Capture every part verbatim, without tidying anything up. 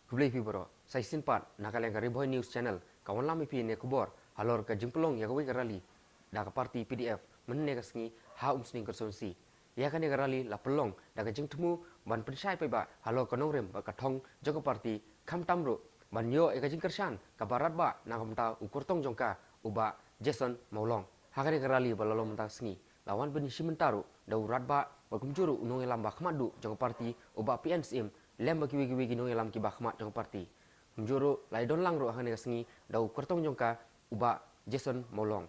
Khublei phi baroh, sa shisien pat na ka liang ka Ri Bhoi News Channel ka wanlam ïa phi ne khubor halor ka jingpynlong ïa kawei ka rally da ka party P D F mynne ka sngi ha Umsning constituency. Ïa kane ka rally la pynlong da ka jingthmu ban pynshai paidbah halor ka nongrim bad ka thong jong ka party, khamtam ruh ban ïoh ïa ka jingkyrshan kaba radbah na ka bynta u kyrtong jong ka, u Bah Jason Mawlong. Ha kane ka rally ba la long mynta ka sngi la wan pynshim bynta ruh da u radbah bad kumjuh ruh u nongïalam ba khmat duh jong ka party, u Bah P N Syiem, lem bad kiwei kiwei ki nongïalam kiba khmat jong ka party. Kumjuh ruh la ïadon lang ruh ha kane ka sngi da u kyrtong jong ka, u Bah Jason Mawlong.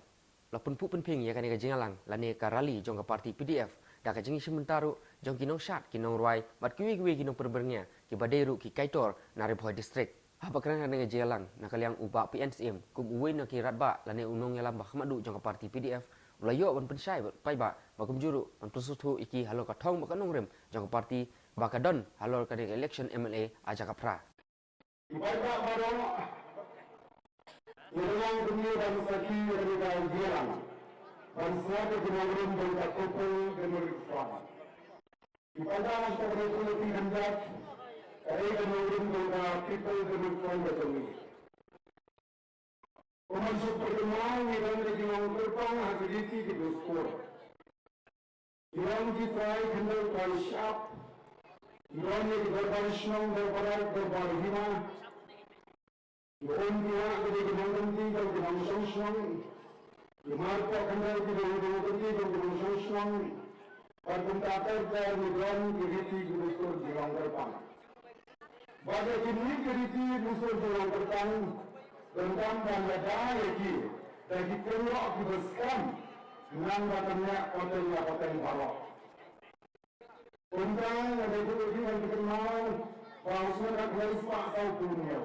La pynpuh pynphieng ïa kane ka jingïalang lane ka rally jong ka party P D F da ka jingïashim bynta ruh jong ki nongshad, ki nongrwai bad kiwei kiwei ki nongpynbyrngia kiba dei ruh ki kaitor na Ri Bhoi District. Haba kren ha kane ka jingïalang na ka liang u Bah P N Syiem kum uwei na ki radbah lane u nongïalam ba khmat duh jong ka party P D F u la ïoh ban pynshai paidbah bad kumjuh ruh ban pynsngewthuh ïa ki halor ka thong bad ka nongrim jong ka party ba ka don halor kane ka election M L A ha jaka phra. Ki paidbah baroh, ngi la ïalam kumne ban sakhi ïa kane ka jingïalang ban sngap ïa ki nongrim jong ka People Democratic Front. Ki paidbah, na ka bynta ka jingïalang ka dei ka nongrim jong ka People Democratic Front ka jong ngi. Kum ban shu pyrkhat, ngi don ki nongkyrpang ha ki riti ki dustur. Ngi don ki trai khyndew trai shyiap. Ngi don ki dorbar shnong, dorbar raij, dorbar hima. Ki um ki wah ki dei ki nongkynti jong ki nongshong shnong. Ki marpoh khyndew ki dei ki nongkynti jong ki nongshong shnong. Bad kumta ter ter ngi don ki riti ki dustur jong ngi kyrpang. Bad ïa kine ki riti ki dustur jong ngi kyrpang, donkam ban ïada ïa ki da ki kynroh kiba skhem, nang ba kan ïa pateng ïa pateng baroh. Kumta nga dei ban ïa kynmaw ba u snem khatlai spah saw phew hynñiew,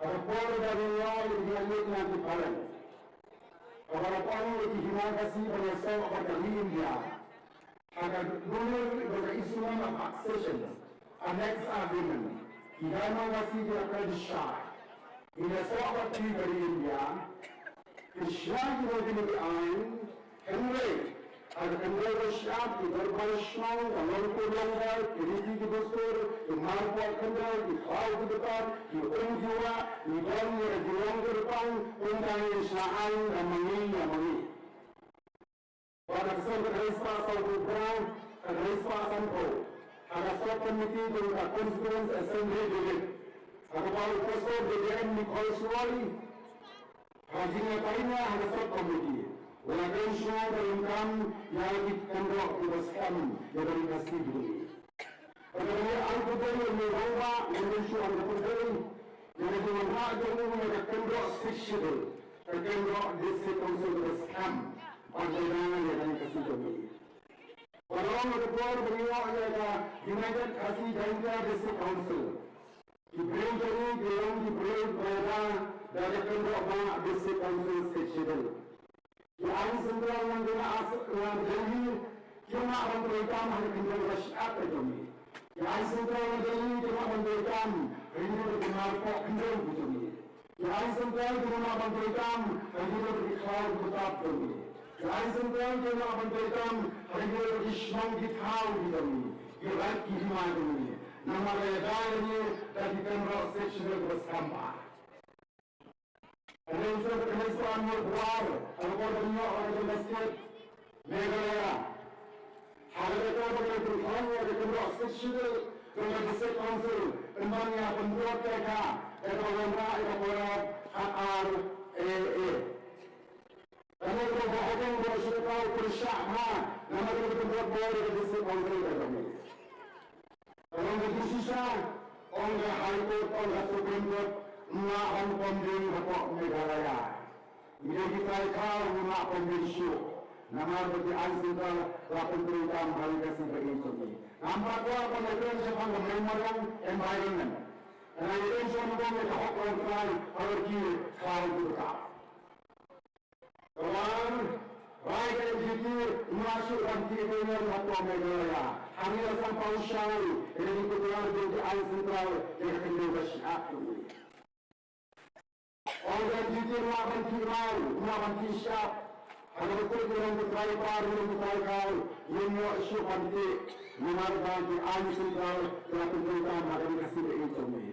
ha ka por ba ïa ïa ïa ïa ki phareng, kaba la pang ïa ki hima Khasi ban ïasoh bad ka ri India. Ha ka dohnud ba ka Instrument of Accession, Annex Agreement, ki hima Khasi ki la kren shai. Ngi la soh bad ki ka ri India. Ki shna ki ba kine ki aiñ. Hynrei ha ka khyndew ka shyiap, ki dorbar shnong, ka longkur longbar, ki riti ki dustur, ki marpoh khyndew, ki khlaw ki btar, ki um ki wah, ngi don ïa ka jinglong kyrpang, kumta ngin shna aiñ da ma ngi ïa ma ngi. Bad ha ka snem khatlai spah saw phew phra, khatlai spah sanphew, ha ka sub committee jong ka Constituent Assembly Unit, ha kaba u Professor J J M Nichols Roy, ha ka jingïatai na ha ka sub committee, u la kren shai ba donkam ïa ki kynroh kiba skhem ïa ka ri Khasi jong ngi. Bad ka dei ai khublei ïa u rangbah, u Myntri Umkyrpong, ïa ka jingwanrah jong u ïa ka kynroh Sixth Schedule, ka kynroh District Council kaba skhem ban ïada ïa ka ri Khasi jong ngi. Ba long ha ka por ba ngi ïoh ïa ka United Khasi Jaiñtia District Council, ki briew jong ngi ki long ki briew ba ïada da ka kynroh ba District Council Sixth Schedule. Ki aiñ central na ka, na Delhi kim lah ban trei kam ha ka khyndew ka shyiap ka jong ngi. Ki aiñ central na Delhi kim lah ban trei kam ha ka khyndew ka marpoh khyndew ka jong ngi. Ki aiñ central kim lah ban trei kam ha ka khyndew ka khlaw ka btar jong ngi. Ki aiñ central kim lah ban trei kam ha ka khyndew ka shnong ki thaw ka jong ngi, ki raid ki hima jong ngi. Namar ka ïada ïa ngi da ki kynroh Sixth Schedule kaba skhem bha. Ka dei shuh ka dei shuh ka mut buar, ka por ba ngi ïoh ka jong ka state Meghalaya. Ha ka por ba ngi pynkhlan ïa ka kynroh Sixth Schedule jong ka District Council, pynban ïa pynbor ïa ka, ïa ka wanrah ïa ka para khatar A A. Kane ka ba hokong ba shu ka pyrshah bha, namar ka pynbor bor ïa ka District Council ka jong ngi. Ka long ka jingshisha, ong ka High Court, ong ka Supreme Court, ym lah ban pom ding hapoh Meghalaya. Ngi dei ki trai khaw, ngim lah pom ding shuh. Namar ba ki aiñ central la pyntrei tam ha ri Khasi ba ïeit jong ngi. Ngam pat kwah ban ïakren shaphang ka mei mariang, environment. Nga ïakren shaphang ka hok ka long trai halor ki khlaw ki btar. Ka wan, rai ka N G T, ym lah shuh ban tih dei ngan hapoh Meghalaya. Hangne la sngewthuh shai ïa ka jingkular jong ki aiñ central ïa ka khyndew ka shyiap jong ngi. Ong ka N G T ym lah ban tih maw, ym lah ban tih shyiap. Ha kaba kut ngi long ki trai par, ngi long ki trai khaw, ngim ïoh shuh ban tih namar ba ki aiñ central ki la pyntrei tam ha ka ri Khasi ba ïeit jong ngi.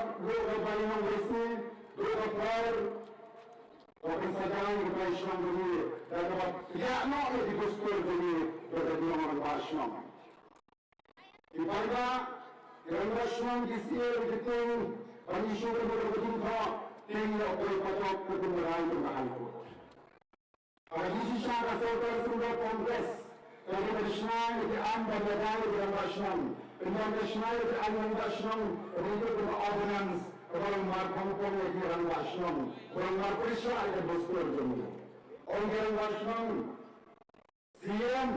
ruh ka bai nong West ne, ruh ka por, ka pynsaja ïa ka bai shnong jong ngi, da kaba ïa noh ïa ki dustur jong ngi, da ka jong rangbah shnong. Ki paidbah, ki rangbah shnong ki sngewthuh ki tieng, ban issue ka mut ka jingthoh, tieng ïa u patok ka jingbarai jong ka High Court. Ha ka jingshisha ka sorkar seng bad Congress, ka dei ban shna ïa ki aiñ ban ïada ïa ki rangbah shnong. Pynban ka shna ïa ki aiñ rangbah shnong, ka dei ka ordinance, ka ba long markhongpong ïa ki rangbah shnong, ka ba long marpyrshah ïa ka dustur jong ngi. Ong ki rangbah shnong, C M,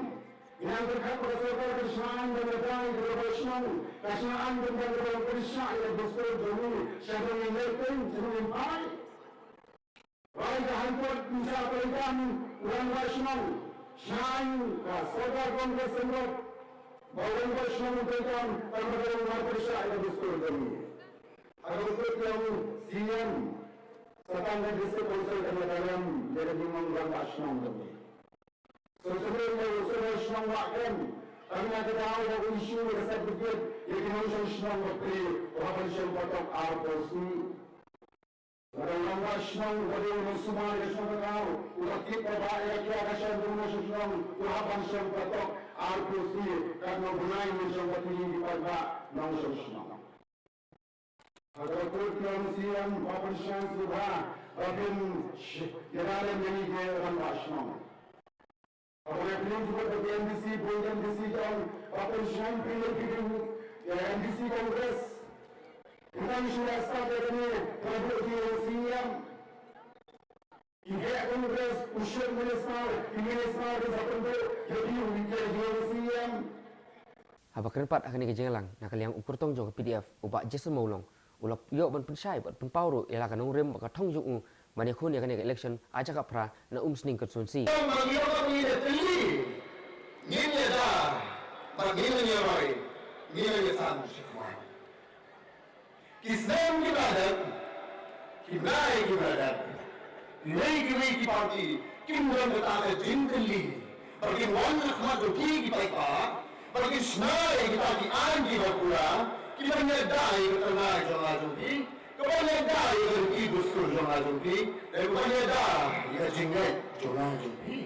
ngi nang pyrkhat ba ka sorkar ka shna aiñ ban ïada ïa ki rangbah shnong, ka shna aiñ pynban ka ba long pyrshah ïa ka dustur jong ngi, sha ba ngin leh keiñ, sha ba ngin phai. Rai ka High Court mynta ka itam u rangbah shnong. Shna aiñ ka sorkar Congress seng bad ba u rangbah shnong u itam ka ba ka long marpyrshah ïa ka dustur jong ngi. Ha ka dustur jong C M, sa tang ka District Council ka ïa ka lem ïa ka jingmong rangbah shnong jong ngi. Sngewsynei ïa u rangbah shnong wah kem, tang ïa ka daw ba u issue ïa ka certificate ïa ki nongshong shnong ba plie, u hap ban shong patok arphew sngi. Lada u rangbah shnong uba dei u nongsumar ïa ka shnong ka thaw, u la tip paidbah ïa ka khia ka shong jong u nongshong shnong, u hap ban shong patok arphew sngi, katno bnai nongshong ba tip paidbah nongshong shnong. Ha ka por ki ong C M, ba pynshai sngewbha ba phin sh-, ïada lem ïa ngi ki rangbah shnong. Haba nga kylli jubab ba ki M D C, bun ki M D C ki ong ba pynshai phi lei phi dei, ïa, M D C Congress. Ngi tang shu la start ïa kane, ka la buh ki ïa u C M. Ki heh Congress, u Chief Minister, ki Minister ki sa pynduh ïa phi, u ïa ïa u C M. Haba kren pat ha kane ka jingïalang na ka liang u kyrtong jong ka P D F, u Bah Jason Mawlong, u la ïoh ban pynshai bad pynpaw ruh ïa la ka nongrim bad ka thong jong u ban ïakhun ïa kane ka election ha jaka phra na Umsning constituency. Ba ngi ïoh ba ngi la tylli, ngin ïada bad ngin ïaroi, ngin ïasan shakhmat. Ki snem kiba la dep, ki bnai kiba la dep, kiwei kiwei ki party kin don kata ka jingkylli ba kin wan ha khmat jong phi ki paidbah, ba kin shna ïa kita ki aiñ kiba pura, kiban ïada ïa ka tnga jong nga jong phi, kiban ïada ïa ka riti dustur jong nga jong phi, kiban ïada ïa ka jingngeit jong nga jong phi.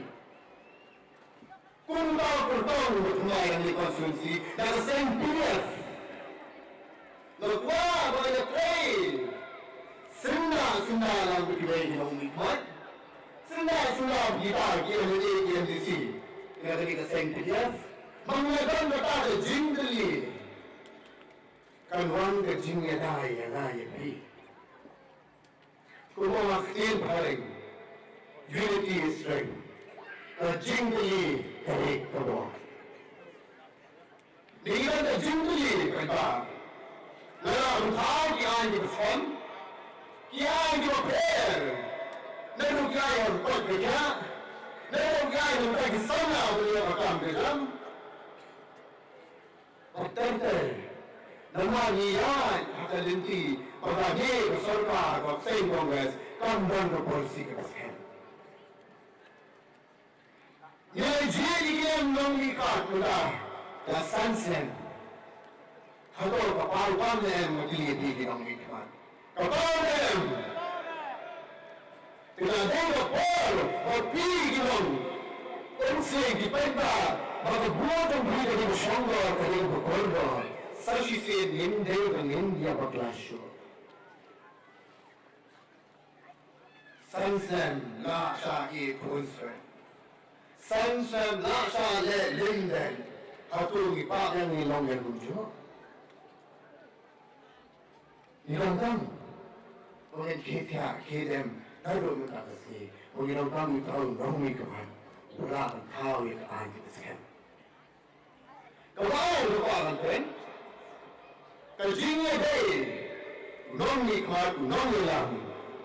Kumta u kyrtong ba thymmai na kane ka constituency na ka seng P D F. Nga kwah ba ngi ïatrei syndah syndah lang bad kiwei ki nongmihkhmat. Syndah syndah bad kita ki M L A ki M D C na kane ka seng P D F. Ba ngi ïa don kata ka jingkylli, kan wan ka jingïada ïa nga ïa phi. Kumba la ktien phareng, unity is strength. Ka jingkylli ka dei ka bor. Ngi don ka jingkylli kaba nga la rung thaw ki aiñ kiba skhem, ki aiñ kiba pher. Naduh ki aiñ ha ka koit ka khiah, naduh ki aiñ ha ka samla ba ïa ka kam ka jam. Bad ter ter namar ngi ïaid ha ka lynti ba ka dei ka sorkar ka seng Congress kam don ka policy kaba skhem. Ngi la jied ïa ki nongmihkhmat mynta la san snem. Hato ka paw kam ne em, nga kylli ïa phi ki nongmihkhmat. Ka paw ne em? Ka la dei ka por ba phi ki long Umsning ki paidbah ba ka vote jong phi ka dei ka shongdor, ka dei ka kordor. Sa shisien ngim dei ba ngin ïa bakla shuh. San snem la shah ïeit constituency. San snem la shah leh lymden. Hato ngi pah ïa ngi long ïa kumjuh? Ngi long tang ba ngin khie thiah khie dem naduh mynta ka sngi. Ba ngi long tang uta u nongmihkhmat uba lah ban thaw ïa ka aiñ ka skhem. Kaba ar, kaba ar ban kren, ka jingïadei u nongmihkhmat, u nongïalam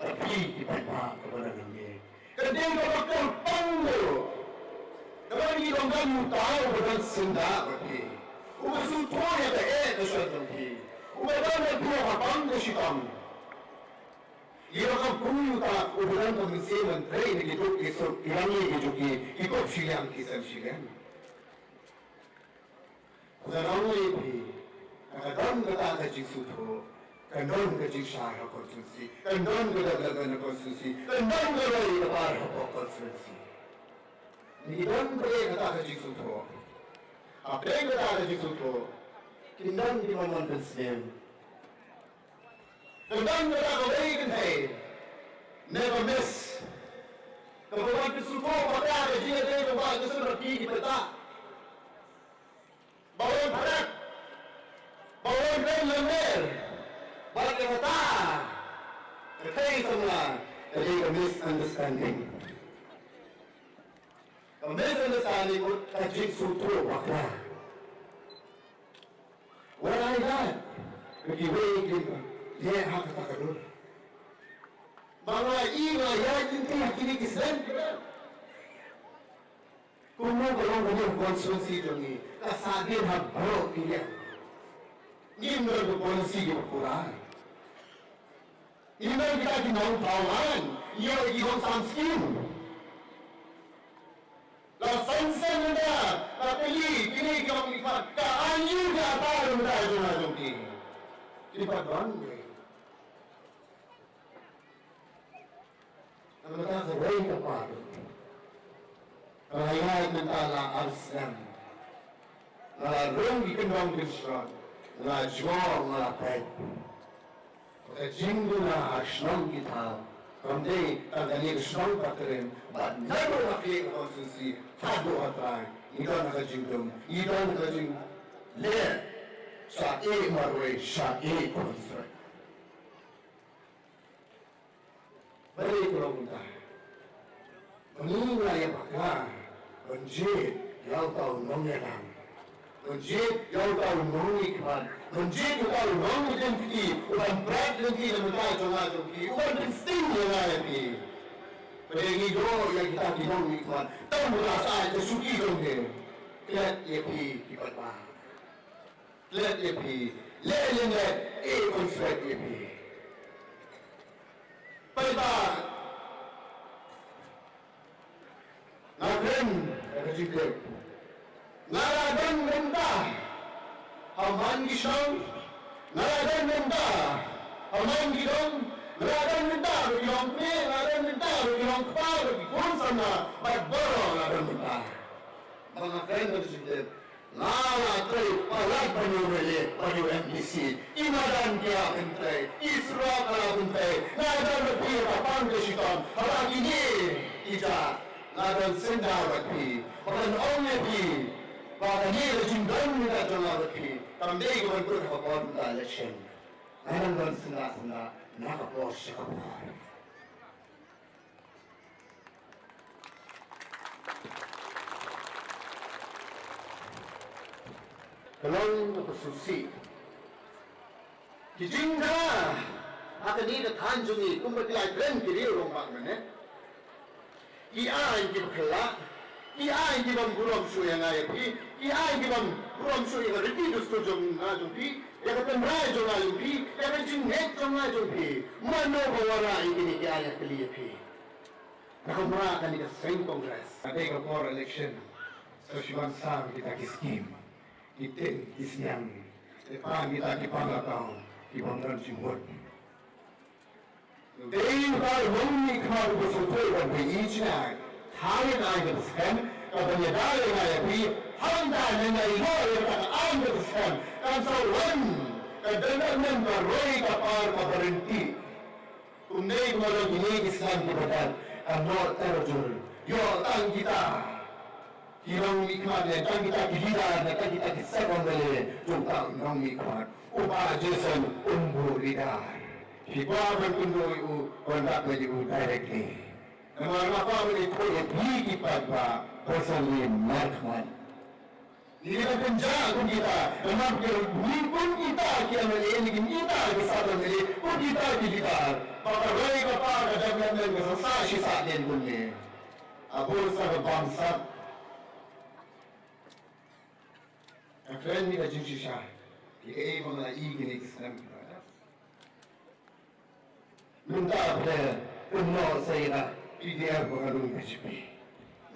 bad phi ki paidbah kaba don hangne. Ka dei kaba kyrpang ruh. Kaba ngi donkam uta uba don syndah bad phi, uba sngewthuh ïa ka eh ka shon jong phi, uba don bad phi ha ka bam ka shitom. Ïa kaba kum uta uba don ka mynsiem ban trei na ki duk ki suk, ki rangi ki juki, ki kup shiliang ki sem shiliang. Ka long ïa phi, ka don kata ka jingsngewthuh, ka don ka jingshai ha constituency, ka don ka development ha constituency, ka don ka roi ka par ha constituency. Ngi don phi kata ka jingsngewthuh. Hapdeng kata ka jingsngewthuh, kin don ki ban wan pynsngew. Ka don kata kawei kynthei, never miss. Kaba wan pynsngewthuh bakla ka jingïadei jong ka seng bad ki paidbah. Ba wan pyrkhat, ba wan kren lynter bad kata ka thei samla, ka dei ka misunderstanding. Ka misunderstanding ka jingsngewthuh bakla. Wat ai lad ba kiwei kin leh ha kata ka dur. Ba nga i nga ïaid lynti ha kine ki snem. Kumno ka long kane ka constituency jong ngi, ka sahdien ha baroh ki liang. Ngim don ka policy kiba pura. Ngim don kita ki nongthaw aiñ, ïoh ki nong sam skim. La san snem mynta, la kylli kine ki nongmihkhmat, ka aiñ ka ata mynta jong nga jong phi. Ki pat ban. Namar ka roi ka par. Ka la ïaid mynta la ar snem. Nga la rung ki kyndong kynshrong, nga la jngoh, nga la peit. Ka jingduna ha shnong ki thaw kam dei tang kane ka shnong Patharim, bad naduh ha khlieh ka constituency haduh ha trai. Ngi don ha ka jingdum, ngi don ha ka jingleh sha ïing marwei, sha ïing khun srek. Balei ka long kumta? Ba ngi la ïa bakla ban jied ïa uta u nongïalam, ban jied ïa uta u nongmihkhmat, ban jied ïa uta u nongïalam, uban bret lynti na bynta jong nga jong phi, uban pynsting ïa nga ïa phi. Ba dei ngi ïoh ïa kita ki nongmihkhmat tang ba la sah ïa ka shuki jong ki. Klet ïa phi ki paidbah. Klet ïa phi, leh lyndet, eh, khunswet ïa phi. Paidbah, nga kren da ka jingtip. Nga la don mynta ha man ki shnong, nga la don mynta ha man ki dong, nga la don mynta ha ki longkmie, nga la don mynta ha ki longkpa, ha ki khun samla, bad baroh nga la don mynta. Ba nga kren da ka jingtip. Nga la trei palat ban ïoh M L A, ban ïoh M D C. Ki madan ki la pyntrei, ki surok ki la pyntrei. Nga don bad phi ha ka bam ka shitom, ha la kine ki jaka. Nga don syndah bad phi, ba ngan ong ïa phi ba kane ka jingdon mynta jong nga bad phi kam dei ka ban kut ha ka por mynta election. Nga nang don syndah syndah na ka por sha ka por. Ka long kaba sngewsih. Ki jingduna ha kane ka thaiñ jong ngi kumba ki la kren ki riew rangbah mynne. Ki aiñ kiba kylla, ki aiñ ki bym burom shuh ïa nga ïa phi, ki aiñ ki bym burom shuh ïa ka riti dustur jong nga jong phi, ïa ka tynrai jong nga jong phi, ïa ka jingngeit jong nga jong phi. Mano ba wanrah ïa kine ki aiñ ïa kylli ïa phi? Na ka mrad kane ka seng Congress, ka dei ka por election. Sa shu ban sam kita ki skim, ki tin ki sniang, te pan kita ki pan la tau ki bym don jingmut. Dei uta u nongmihkhmat uba sngewthuh ban pynïaid ïa ka jingïaid, thaw ïa ka aiñ kaba skhem, kaban ïada ïa nga ïa phi, hangta ynda i ïoh ïa ka aiñ kaba skhem, kan sa wan ka development, ka roi ka par, kaba ryntih. Kumne kumba long kine ki snem kiba dep, kan ïoh ter jur, ïoh tang kita. Ki nongmihkhmat ne tang kita ki leader ne tang kita ki set MLA jong ka nongmihkhmat. U Bah Jason um buh leader. Phi kwah ban kynduh ïa u, contact beit ïa u directly. Namar nga kwah ban ïathuh ïa phi ki paidbah personally markhmat. Ngi dei ban kynjah kum kita, namar ngi kum kita ki MLA, ngi kum kita ki set MLA, kum kita ki leader. Ba ka roi ka par ka development ka sa sah shi sah dien kumne. Abo sa ka bamsap. Ka kren ïa ka jingshisha. Ïa kaei ba nga la ïohi kine ki snem. Mynta phi kynnoh sa ïa ka PDF ba ka long BJP.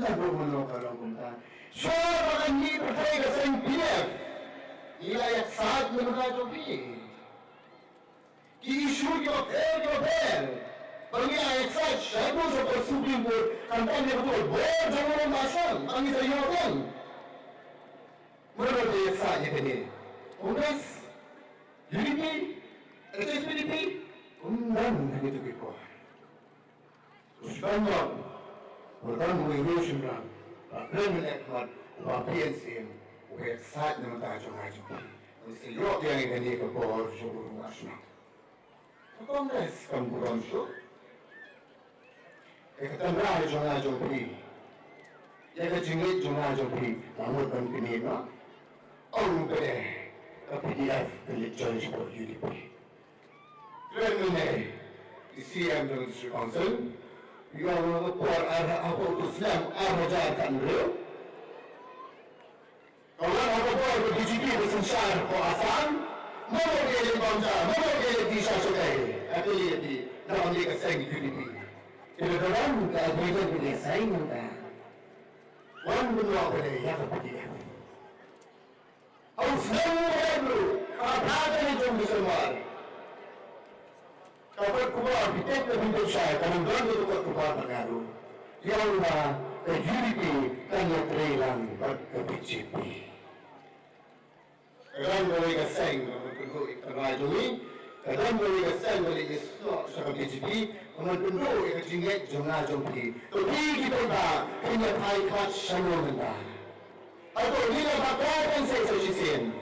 Naduh mynno ka long kumta? Shuwa ba kan mih pyrthei ka seng PDF, ngi la ïaksaid na ka bynta jong phi. Ki issue kiba pher kiba pher ba ngi la ïaksaid shaduh sha ka Supreme Court, khamtam ïa kato ka bor jong u Ron Mashal ba ngi sa ïoh ïa ka. Mano ba ïaksaid ïa kane? Congress? UDP? HSPDP? Ym don ha kito ki por. U sdang ba u don uwei u shynrang ba khlem leh khmat, uba P N C M, uba ïaksaid na ka bynta jong nga jong phi. Ngi sa ïoh biang ïa kane ka bor jong u Ron Mashal. Ka Congress kam burom shuh. Ïa ka tynrai jong nga jong phi, ïa ka jingngeit jong nga jong phi, la mut ban kynnoh. Ong ba ka PDF ka leit join sha ka UDP. Kren mynne i CEM jong ka District Council, ïa ka por ar ha ka snem ar hajar khathynriew. Ka wan ha ka bor ka BJP ka synshar ka Assam. Mano ba ïaleh bam ja, mano ba ïaleh di sha shukai. Ka kylli ïa phi, da wan ïa ka seng UDP. Ki la ka wan ka agreement ka ïa sign mynta. Wan ban ïoh ka ïa ka PDF. Ha u snem u ba dep ruh, ha ka thra tarik jong u December. Ka kot khubor, phi tip ne phim tip shai, ka nang don ka kot khubor bad nga ruh. Ïa u ba ka UDP kan ïatrei lang bad ka BJP. Ka don kawei ka seng, ka ban pynduh ïa ka tynrai jong ngi. Ka don kawei ka seng, ka leit ïasnoh sha ka BJP, ka ban pynduh ïa ka jingngeit jong nga jong phi. To phi ki paidbah, phin ïa phai khmat shano mynta? Hato ngin ïa bakla kan sa shisien?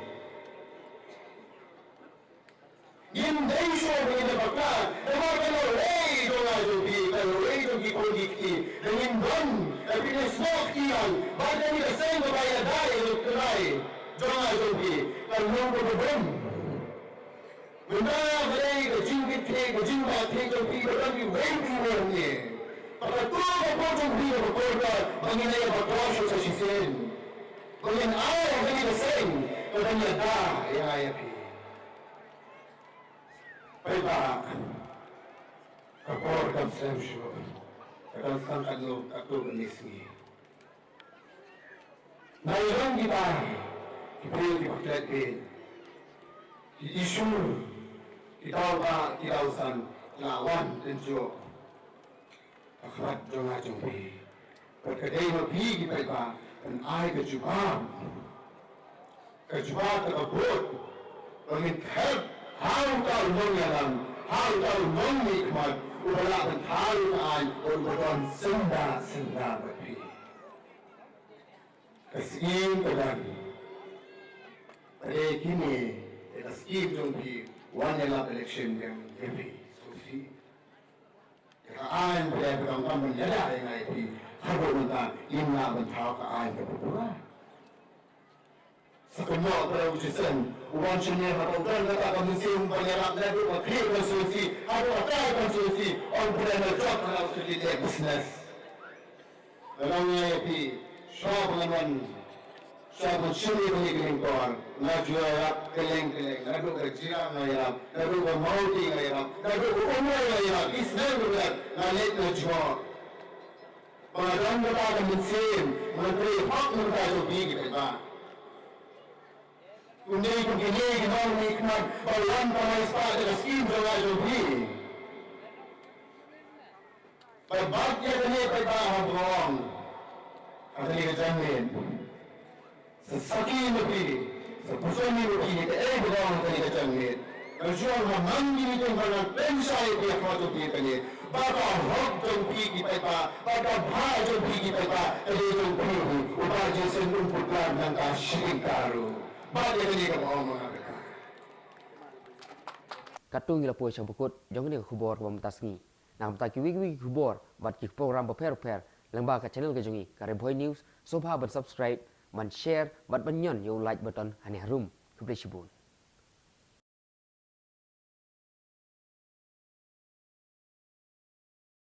Ngim dei shuh ba ngin ïa bakla, namar ka lawei jong nga jong phi, ka lawei jong ki khun ki kti, da ngin don, da phin ïasnoh kti lang bad kane ka seng kaba ïada ïa ka tynrai jong nga jong phi, kan long kaba bun. Mynta ka dei ka jingkit thied, ka jingbakla thied jong phi, ba don kiwei kiwei hangne. Bad kato ka por jong phi kaba kordor ba ngin ïa bakla shuh sa shisien, ba ngin ai ha kane ka seng ka ban ïada ïa nga ïa phi. Paidbah, ka por kam slem shuh, ka dang sdang katno katto katne sngi. Nai long kita ki briew kiba klet beiñ, ki issue, ki daw ba ki daw san, la wan tynjuh ha khmat jong nga jong phi. Bad ka dei ma phi ki paidbah ban ai ka jubab, ka jubab kaba kut, ba ngin thep ha uta u nongïalam, ha uta u nongmihkhmat uba lah ban thaw ïa ka aiñ bad uba don syndah syndah bad phi. Ka skim ka don. Ba dei kine ïa ka skim jong phi, wan ïalap election biang ïa phi. Sngewsih. Ïa ka aiñ ba dei ba donkam ban ïada ïa nga ïa phi. Haduh mynta ngim lah ban thaw ka aiñ kaba pura. Sa kynnoh ba u Jason u wan shane, haba u don kata ka mynsiem ban ïarap naduh ka khlieh constituency haduh ka tai constituency, ong ba dei na jop na u secretary business. Nga ong ïa phi, shuwa ba ngan wan, shuwa ban shim ïa kane ka lyngkor, nga ju ïarap kylleng kylleng, naduh ka Jirang nga ïarap, naduh ka Mawhati nga ïarap, naduh ka Umroi nga ïarap, East Bengal nga leit na jngoh. Ba nga don kata ka mynsiem, ba ngan trei hok na ka bynta jong phi ki paidbah. Kumne kum kine ki nongmihkhmat ba wan kamai spah da ka skim jong nga jong phi. Bad bad ïa kane paidbah, haba nga ong ha kane ka janmiet, sa sakhi ma phi, sa pyrshang ma phi ïa kaei ba nga ong ha kane ka janmiet. Nga shu ong ha man kine ki meeting ba ngan pynshai ïa phi ha khmat jong phi kane, ba ka hok jong phi ki paidbah, ba ka bha jong phi ki paidbah ka dei jong phi hi u Bah Jason. Nangta shim ka ruh. Bad ïa kane kaba ong ma nga ka. Katto ngi la poi sha ba kut jong kane ka khubor kaba mynta sngi. Na ka bynta kiwei kiwei ki khubor bad ki program bapher bapher lyngba ka channel ka jong ngi ka Ri Bhoi News, sngewbha ban subscribe, ban share bad ban ñion ïa u like button hangne harum. Khublei shibun.